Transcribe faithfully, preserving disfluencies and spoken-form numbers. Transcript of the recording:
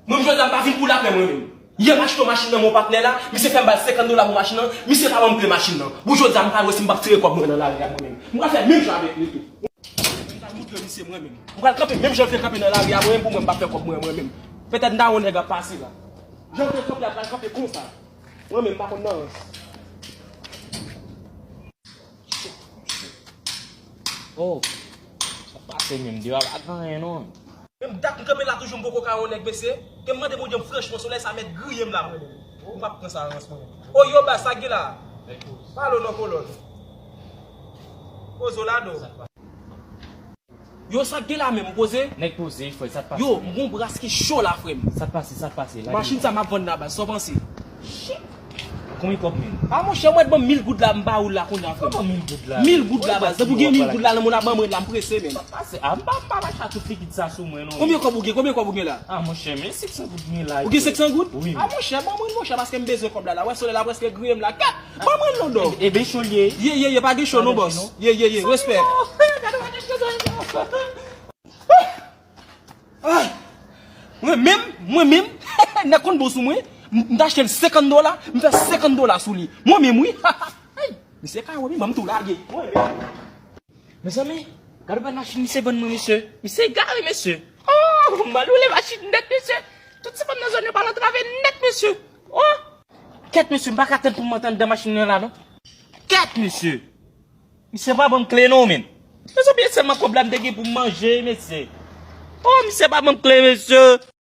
Mwen, jodi a, m pa vin pou lapè, mwen menm. Yè, m achte yon machin nan men yon patnè la, misye fè m ba l senkant dola pou machin nan, misye pa ban m kle machin nan. Bon, jodi a, m pral wè si m p ap tire kòb mwen nan lari a, mwen menm. M pral fè menm jan avèk li tou. M pral moutre misye, mwen menm. M pral kanpe menm jan l te kanpe nan lari a, mwen menm, pou mwen, m p ap fè kòb mwen, mwen menm. Petèt m ta wè yon nèg ap pase la. Jan l te kanpe a, pral kanpe konsa. Mwen menm, m pa konn nan rans. Oh, sa pase menm, deyò a pa gen anyen non. Menm dat m kanpe la toujou, m poko ka wè yon nèg, mesye. Ke m mande Bondye m franchman, solèy sa mèt griye m la, mwen menm. M p ap pran sa rans, mwen menm. Oh, yo, ba, sa k gen la? Pale w nan kolòn. Poze w ladan. Yo, sa k gen la menm, poze? Nèg poze, frè, sa k pase? Yo, m gon bras ki cho la, frè m. Sa k pase, sa k pase? Lage. Machin sa m ap vann la, baz, sa w panse? Shit! Konbyen kòb menm? A, monchè, ou mèt ban m mil goud la, m ba ou l la kounye a, frè m. Kòman mil goud la? Mil goud la, baz. Depi w gen mil goud la nan men w, n ap ban mwen l la, m prese, menm. Sa k pase? A, m pa, m pa mache ak tout likid sa sou mwen, non. Konbyen kòb ou gen? Konbyen kòb ou gen la? A, monchè, men senk san goud m gen la. Ou gen senk san goud? Wi. A, monchè, ban mwen l, monchè, paske m bezwen kòb la, la. Wè, solèy la prèske griye m la. Kat! Ban mwen l non, dò. E ben cho l ye. Ye, ye, ye, pa gen cho non, bòs. Ye, ye, ye, respè. Ah! Mwen menm, mwen menm, nèg konn bon sou mwen, m, m t achte l senkant dola, m fè senkant dola sou li. Mwen menm, wi. Ay, misye ka wè, wi, ban m tou lage. Mwen menm. Mezanmi, gade bèl machin misye vann mwen, mesye. Misye egare, mesye. Oh, m al woule machin nèt, mesye. Tout ti fanm nan zòn yo pral antrave nèt, mesye. Oh! Kèt, mesye, m pa ka tann pou m antre anndan machin nan la, non. Kèt, mesye. Misye pa ban m kle, non, menm. Mesye, byen sèlman kòb la m te gen pou m manje, mesye. Oh, misye pa ban m kle, mesye.